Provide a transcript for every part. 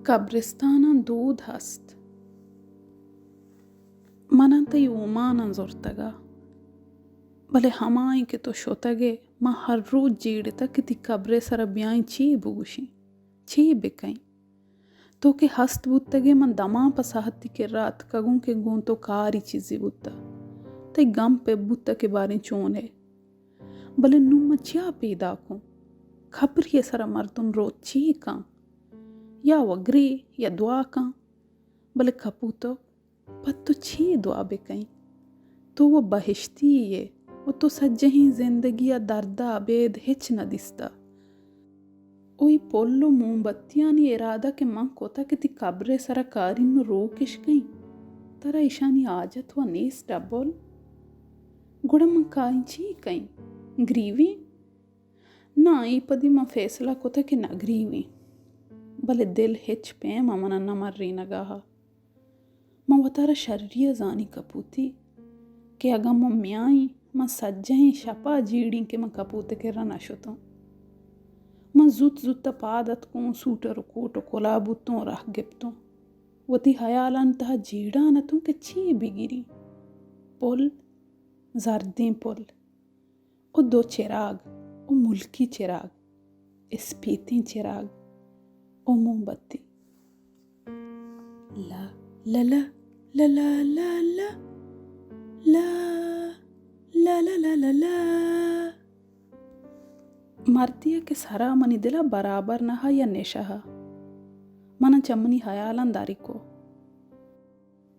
قبرستاناں دود ہست۔ مناں تئی اوماناں زرتگ ءَ، بلے ہمائیں کہ تو شتگ ئے، من ہر روچ جیڑتگ کہ تئی قبر ءِ سرا بیائیں، چے بگوشیں، چے بکئیں۔ تو کہ ہست بوتگ ئے، من دمان پہ ساہتی کرا اتکگوں کہ گوں تو کاری چیزے بوتہ۔ تئی گم پہ بوتہ کہ باریں چون ئے۔ بلے نوں من چیا پیداکوں؟ قبرے ءِ سرا مردم روت چے کن؟ یا وگرے یا دعا کن۔ بلے کپوتو، پہ تو چے دعا بکئیں؟ تو و بہشتی ئے و تو سجہیں زندگی ءَ درد ءَ ابید ہچ نہ دیستہ۔ او اے پل و موم بتیانی ارادہ کہ من کتہ کہ تئی قبر ءِ سرا کارین و روک اش کئیں، ترا ایشانی حاجت و نیست ابل۔ گڑا من کائیں چی کئیں؟ گریویں؟ ناں، اے پدی من فیصلہ کتہ کہ نہ گریویں، بلے دل ہچ پیم ءَ من ءَ نہ مرینگا ہا۔ من وتارا شری ءَ زانی کپوتی کہ اگاں من میائیں، من سجہیں شپ ءَ جیڑیں کہ من کپوت ءِ کرا نہ شتوں۔ من زوت زوت ءَ پاد اتکوں، سوٹر و کوٹ و کلاہ بوتوں، راہ گپتوں۔ وتی ہیالانی تہا جیڑان اتوں کہ چی بگیری۔ پل، زردیں پل۔ او دو چراگ، او ملکی چراگ، اسپیتیں چراگ، او موم بتی۔ لا، لا، لا۔ مردے ءَ کہ سرا منی دل ءَ برابر نہ ءَ یا نشہ ءَ، من ءَ چہ منی ہیالاں دری کو۔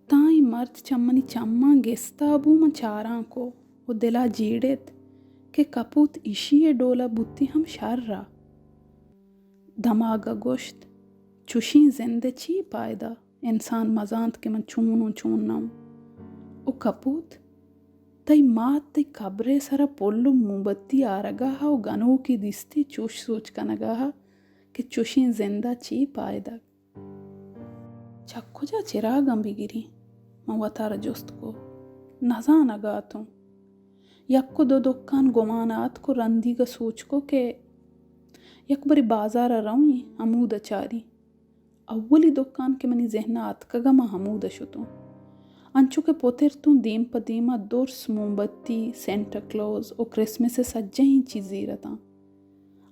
تاں اے مرد چہ منی چماں گستا بو، من چاراں کو و دل ءَ جیڑت کہ کپوت ایشی ءِ ڈول ءَ بوتی ہم شر ءَ۔ دماگ ءَ گوشت، چوشیں زند ءِ چی پائدہ؟ انسان مزانت کہ من چون اوں چون نہ اوں۔ او کپوت، تئی مات تئی کبر ءِ سرا پل و موم بتی آرگا ءَ و گنوکے دیستی چوش سوچ کنگا ءَ کہ چوشیں زند ءَ چی پائدگ؟ چہ کجا چراگاں بگیری؟ من وتارا جست کو۔ نزانگا اتوں۔ یک و دو دکان گمان ءَ اتک و رندیگ ءَ سوچ کو کہ یک برے بازار ءَ رویں، ہمود ءَ چاریں۔ اولی دکان کہ منی ذہن ءَ اتکگ ءَ من ہمود ءَ شتوں۔ انچو کہ پترتوں دیم پہ دیم ءَ درس، موم بتی، سینٹا کلوز و کرسمس ءِ سجہیں چیز زیر اتاں۔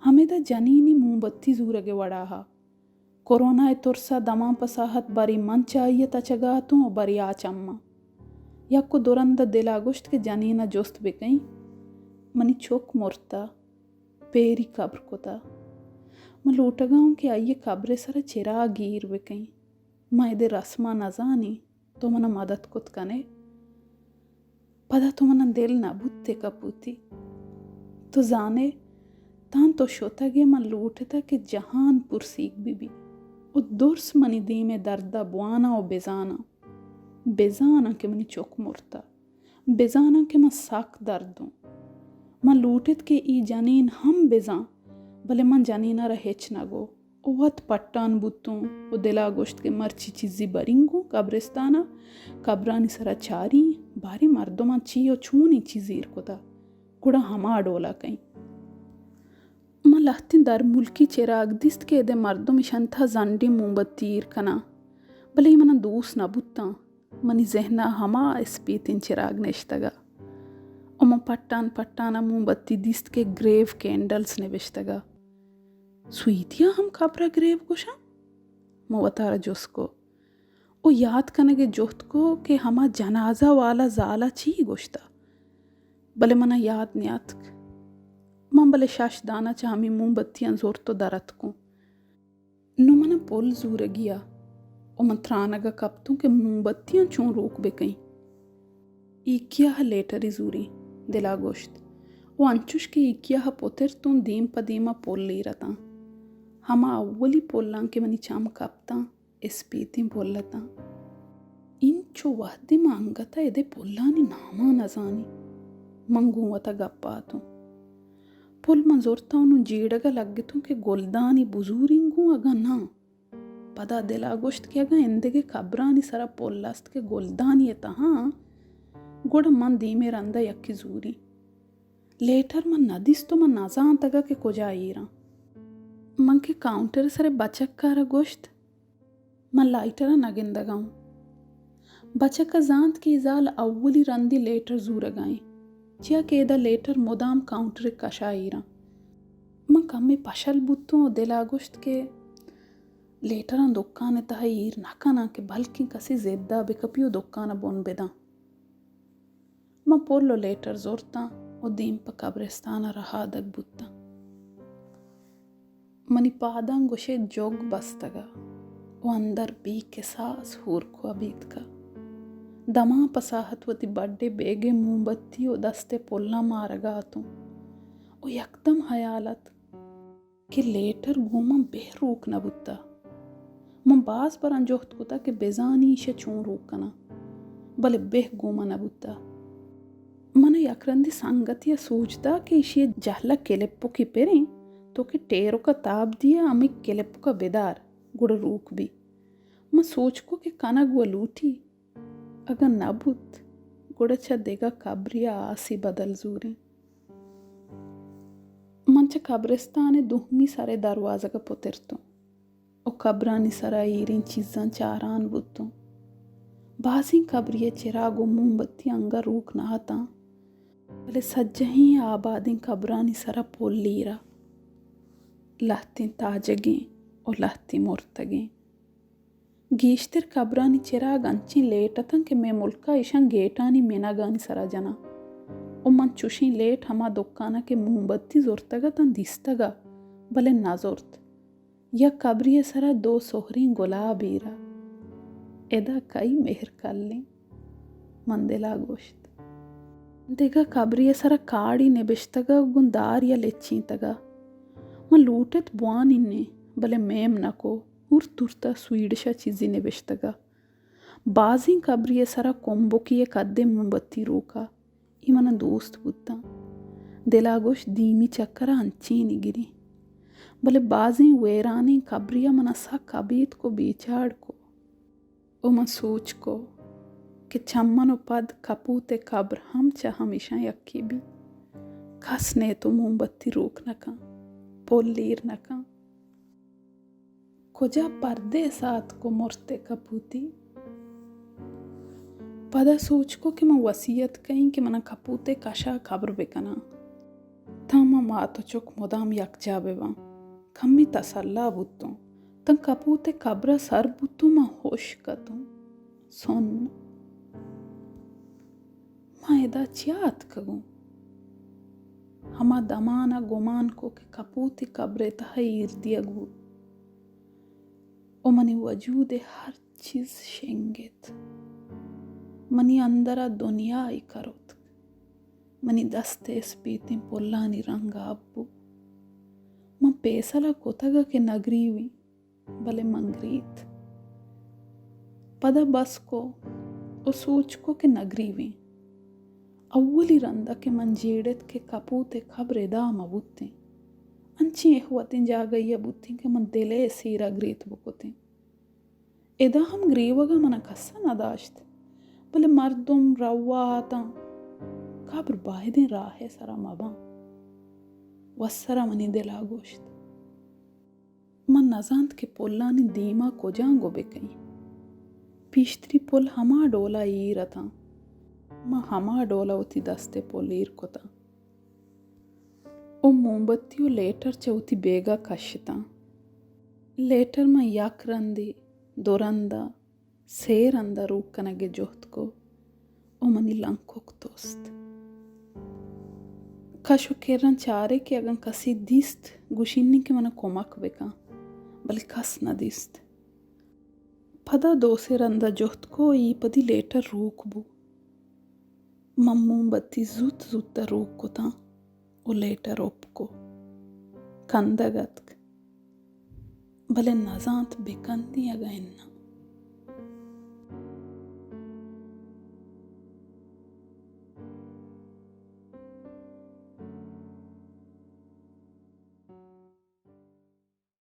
ہمدا جنینی موم بتی زورگ ءِ وڑا ءَ۔ کرونا ءِ ترس ءَ دمان پہ ساہت برے من چہ آئی ءِ تچگا اتوں و برے آ چہ من۔ یک و دو رند ءَ دل ءَ گوشت کہ جنین ءَ جست بکئیں، منی چک مرتہ، پیری قبر کتہ۔ من لوٹگا اوں کہ آئی ءِ قبر ءِ سرا چراگ ایر بکئیں۔ من اد ءِ رسماں نزانیں، تو من ءَ مدد کت کن ئے۔ پدا تو من ءَ دل نہ بوت ئے کپوتی۔ تو زان ئے، تاں تو شتگ ئے، من لوٹتہ کہ جہان پرسیگ بہ بیت و درس منی دیم ءِ درد ءَ بواناں و بزاناں۔ بزاناں کہ منی چک مرتہ۔ بزاناں کہ من سک درد اوں۔ من لوٹت کہ اے جنین ہم بزاں، بلے من جنین ءَ را ہچ نہ گو۔ و وت پٹان بوتوں و دل ءَ گوشت کہ مرچی چیزے بریں گوں قبرستان ءَ، قبرانی سرا چاریں، باریں مردماں چی و چونیں چیز ایر کتہ، گڑا ہما ڈول ءَ کئیں۔ من لہتیں درملکی چراگ دیست کہ اد ءِ مردم اشانی تہا زنڈیں موم بتی ایر کناں، بلے اے من ءَ دوست نہ بوتاں۔ منی ذہن ءَ ہما اسپیتیں چراگ نشتگ ءَ و من پٹان پٹان ءَ موم بتی دیست کہ گریو کینڈلز نبشتگ ءَ۔ سویدی ءَ ہم قبر ءَ گریو گوشاں؟ من وتارا جست کو و یات کنگ ءِ جہد کو کہ ہما جنازہ والا زال ءَ چی گوشتہ، بلے من ءَ یات نیاتک۔ من بلے شش دانہ چہ ہمے موم بتیاں زرت و در اتکوں۔ نوں من ءَ پل زورگی ءَ و من ترانگ ءَ کپتوں کہ موم بتیاں چون روک بکئیں۔ ایکیا ءَ لیٹرے زوریں، دل ءَ گوشت، و انچوش کہ ایکیا ءَ پترتوں دیم پہ دیم ءَ پل ایر اتاں۔ ہما اولی پلاں کہ منی چم کپتاں، اسپیتیں پل اتاں۔ اینچو وہدے من انگت ءَ اد ءِ پلانی ناماں نزانیں۔ من گوں وت ءَ گپ ءَ اتوں۔ پل من زرتاں و نوں جیڑگ ءَ لگتوں کہ گلدانی بزوریں گوں اگاں ناں۔ پدا دل ءَ گوشت کہ اگاں ایندگہ قبرانی سرا پل است کہ گلدانی ءِ تہا، گڑا من دیمی رند ءَ یکے زوریں۔ لیٹر من نہ دیست و من نزانتگ ءَ کہ کجا ایراں۔ من کہ کاؤنٹر ءِ سر ءَ بچکار ءَ گوشت، من لائٹر ءَ نہ گندگ ءَ اوں۔ بچک ءَ زانت کہ اے زال اولی رندی لیٹر زورگ ءَ ایں، چیا کہ ادا لیٹر مدام کاؤنٹر ءِ کش ءَ ایر اَنت۔ من کمے پشل بوتوں ءُ دل ءَ گوشت کہ لیٹراں دکان ءِ تہ ءَ ایر نہ کناں کہ بلکیں کسے زد ءَ بہ کپی ءُ دکان ءَ بن بداں۔ من پل ءُ لیٹر زرتاں ءُ دیم پہ قبرستان ءَ رہادگ بوتاں۔ منی پاداں گوشے جوگ بستگ ءَ ءُ اندر بے کساس ہورک ءَ بیتگ ءَ۔ دماں پہ ساہت وتی بڈ ءِ بیگ ءِ موم بتی ءُ دست ءِ پلاں مارگ ءَ اتوں ءُ یکدم ہیال اتک کہ لیٹر گوں من بہ روک نہ بوتہ۔ من باز براں جہد کتہ کہ بزانی ایشی ءَ چون روک کناں، بلے بہ گوں من نہ بوتہ۔ من ءَ یک رندے سنگتے ءَ سوج دات کہ ایشی ءِ جہل ءَ کلپکے پریں، تو کہ ٹیرک ءَ تاب دیئے، ہمے کلپک ءَ بدار، گڑا روک بی۔ من سوچ کو کہ کنگ و لوٹی، اگاں نہ بوت، گڑا چہ دگہ قبرے ءَ آسے بدل زوریں۔ من چہ قبرستان ءِ دومی سر ءِ دروازگ ءَ پترتوں و قبرانی سرا ایریں چیزاں چاران بوتوں۔ بازیں قبرے ءِ چراگ و موم بتی انگہ روک نہ اتاں، بلے سجہیں آبادیں قبرانی سرا پل ایرا، لہتیں تاجگیں و لہتیں مرتگیں۔ گیشتر قبرانی چراگ انچیں لیٹ اتاں کہ مئے ملکا ایشاں گیٹانی منگانی سرا جناں۔ و من چوشیں لیٹ ہما دکانا کہ موم بتی زرتگ اتاں دیستگا، بلے نہ زرت۔ یک قبرے ءِ سرا دو سہریں گلاب ایرا۔ ادا کئی مہر کلیں؟ من دلا گوشت۔ دگہ قبرے ءِ سرا کاڑی نبشتگا گوں دار یا لچینتگا۔ من لوٹت بوانینیں، بلے میم نہ کو۔ ہورت ہورتا سویڈشا چیزے نبشتگا۔ بازیں قبرے ءِ سرا کمبکے ءِ قدیں موم بتی روکا۔ اے منا دوست بوتاں۔ دلا گوشت دیمی چکرا انچیں نگریں۔ بلے بازیں ویرانیں قبریا منا سک ابیتک و بیچاڑ کو۔ و من سوچ کو کہ چمن و پد کپوت ءِ قبر ہم چہ ہمیشاں یکے بی۔ کس نیت و موم بتی روک نہ کن، پل ایر نہ کن۔ کجا پردیس آتک و مرت ءِ کپوتی؟ پدا سوچ کو کہ من وصیت کئیں کہ منا کپوت ءِ کشا قبر بکناں۔ تاں ما مات و چک مدام یکجاہ بباں۔ کمے تسلا بوتوں۔ تاں کپوت ءِ قبرا سر بوتوں، من ہشک اتوں۔ سن۔ من ادا چیا اتکگوں؟ ہما دمان ءَ گمان کو کہ کپوت ءِ قبر ءِ تہا ایر دیگ بوت و منی وجود ءِ ہر چیز شنگ ات۔ منی اندر ءَ دنیائے کروتک۔ منی دست ءِ اسپیتیں پلانی رنگ آپ بو۔ من پیسلہ کتگ کہ نہ گریویں، بلے من گریت۔ پدا بس کو و سوچ کو کہ نہ گریویں۔ اولی رند ءَ کہ من جیڑت کہ کپوت ءِ قبر ادا مہ بوتیں، انچیں اہوتیں جاگہے ءَ بوتیں کہ من دل ءِ سیر ءَ گریت بکتیں۔ ادا ہم گریوگ ءَ من ءَ کس ءَ نہ داشت، بلے مردم روا اتاں، قبر بائدیں راہ ءِ سرا مہ باں۔ وسرا منی دل ءَ گوشت۔ من نہ زانت کہ پلانی دیما کجاں گوں بکئیں۔ پیشتری پل ہما ڈولا ایر اتاں۔ من ہما ڈولا وتی دست ءِ پل ایر کتاں۔ او موم بتی و لیٹر چہ وتی بیگا کشتاں۔ لیٹر من یک رندے، دو رندا، سے رندا روک کنگ ءِ جہد کو و منی لنکک تست۔ کش و کرن چارے کہ اگن کسے دیست، گوشینی کہ منا کمک بکن، بلے کس نہ دیست۔ پدا دو سے رندا جہد کو، ای پدی لیٹر روک بو۔ من موم بتی زوت زوت ءَ روک کتاں و لیٹر اپ کو۔ کندگ اتک، بلے نزانت بکندیں اگاں اناں۔